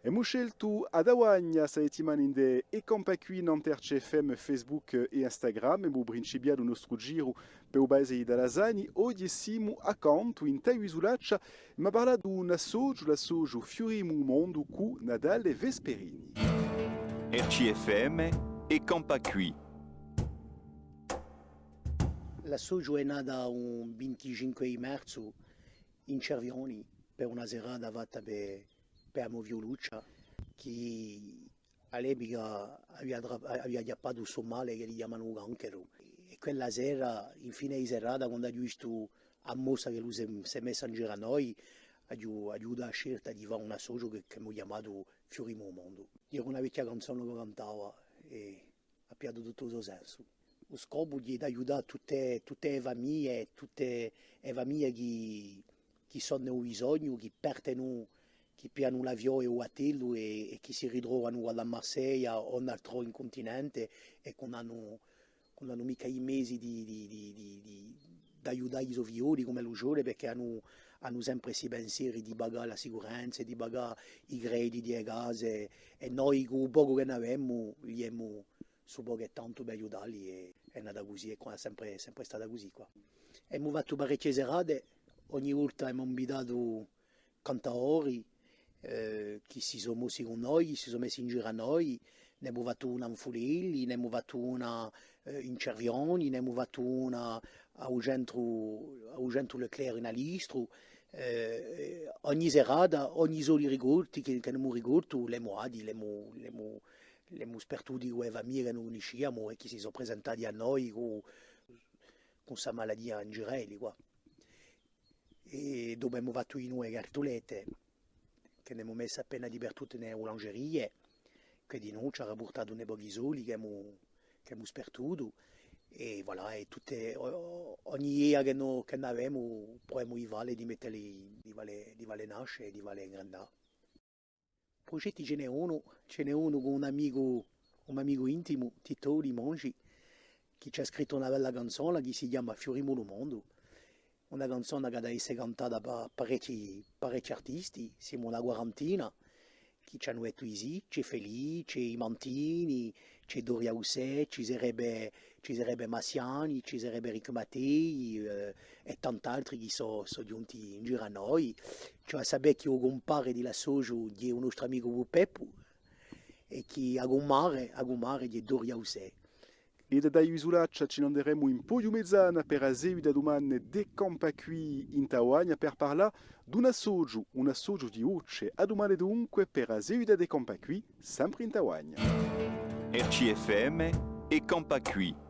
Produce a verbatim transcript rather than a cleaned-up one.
Emu sceltu a Tavagna sta settimana ind'è È campà quì nant'à R C F M, Facebook è Instagram, emu principiatu u nostru giru per u paese di Talasani, oghje simu accantu, in Tagliu Isulaccia, emu à parlà d'un associu, l'associu Fiurimu u Mondu cù Natale Vesperini. R C F M, È campà quì. L'associu hè natu un vinticinque di marzu in Cervioni per una serata fatta per, per a mo figliuluccia, chì à l'epica avia tra-, avia chjappatu stu male chì li chjamanu u cancheru. È quella sera, in fine di serata, quandu aghju vistu a mossa ch'ellu s'hè, s'hè messa in giru à noi, aghju, aghju avutu a scelta di fà un associu chì, ch'emu chjamatu Fiurimu u Mondu. Era una vechja canzona ch'o cantava è hà pigliatu tuttu u so sensu. U scopu hè d'aiutà tutte, tutte e famiglie, tutte e famiglie chì, chì sò in u bisognu, chì partenu, chì piglianu l'aviò è u battellu è, è chì si ritrovanu quallà à Marseglia o in altrò in cuntinente è chì ùn anu, chì ùn anu micca i mezi di, di, di, di, di, d'aiutà i so figlioli cum'ellu ci vole, perchè anu, anu sempre sti pensieri di pagà l'assicuranza, di pagà i crediti, e case, è noi cù u pocu chì n'avemu, li emu stu pocu è tantu per aiutalli, è, hè nata cusì, è quà, hè sempre, sempre stata cusì quà. Emu fattu parechje serate, ogni volta emu invitatu cantadori, eh, chì si sò mossi cù noi, chì si sò messi in giru à noi, n'emu fattu una in Fulelli, n'emu fattu una, eh, in Cervioni, n'emu fattu una à u centru, à u centru Leclerc in Alistru, eh, ogni serata, ogni soli ricolti chì, chì n'emu ricoltu, l'emu dati, l'emu, l'emu, l'emu spartuti cù e famiglie chì ùn cunnisciamu è chì si sò presentati à noi cù, cù sta malatia in giru à elli quà. È dopu emu fattu dinù e cartulette, chì n'emu messe appena dipertuttu in e boulangerie, chì dinù ci hà rapurtatu un pocu di soldi chì emu, chì emu spartutu, è voilà, è tutte, o-, o-, ogni idea chì no, chì n'avemu, pruvemu di falle, di mettele, di falle, di falle nasce è di falle ingrandà. Prugetti ci n'hè unu, ci n'hè unu cù un amicu, un amicu intimu, Titò Limongi, chì ci hà scrittu una bella canzona chì si chjama Fiurimu u Mondu, una canzona chì hà da esse cantata da parechji, parechji artisti, simu una quarantina, chì ci anu dettu di sì, ci hè Felice, i Mantini, ci hè Doria Ussè, ci sarebbe, ci sarebbe Massiani, ci sarebbe Riccu Mattei, eh, è tant'altri chì sò, sò ghjunti in giru à noi. Ci hè da sapè chì u cumpare di l'associu hè u nostru amicu Peppu, è chì a cumare, a cumare hè Doria Ussè. È da Tagliu Isulaccia ci n'anderemu in Poghju Mezzana per a seguita dumane d'È campà quì in Tavagna per parlà d'un associu, un associu di Voce. À dumane dunque per a seguita d'È campà quì, sempre in Tavagna. R C F M, È campà quì.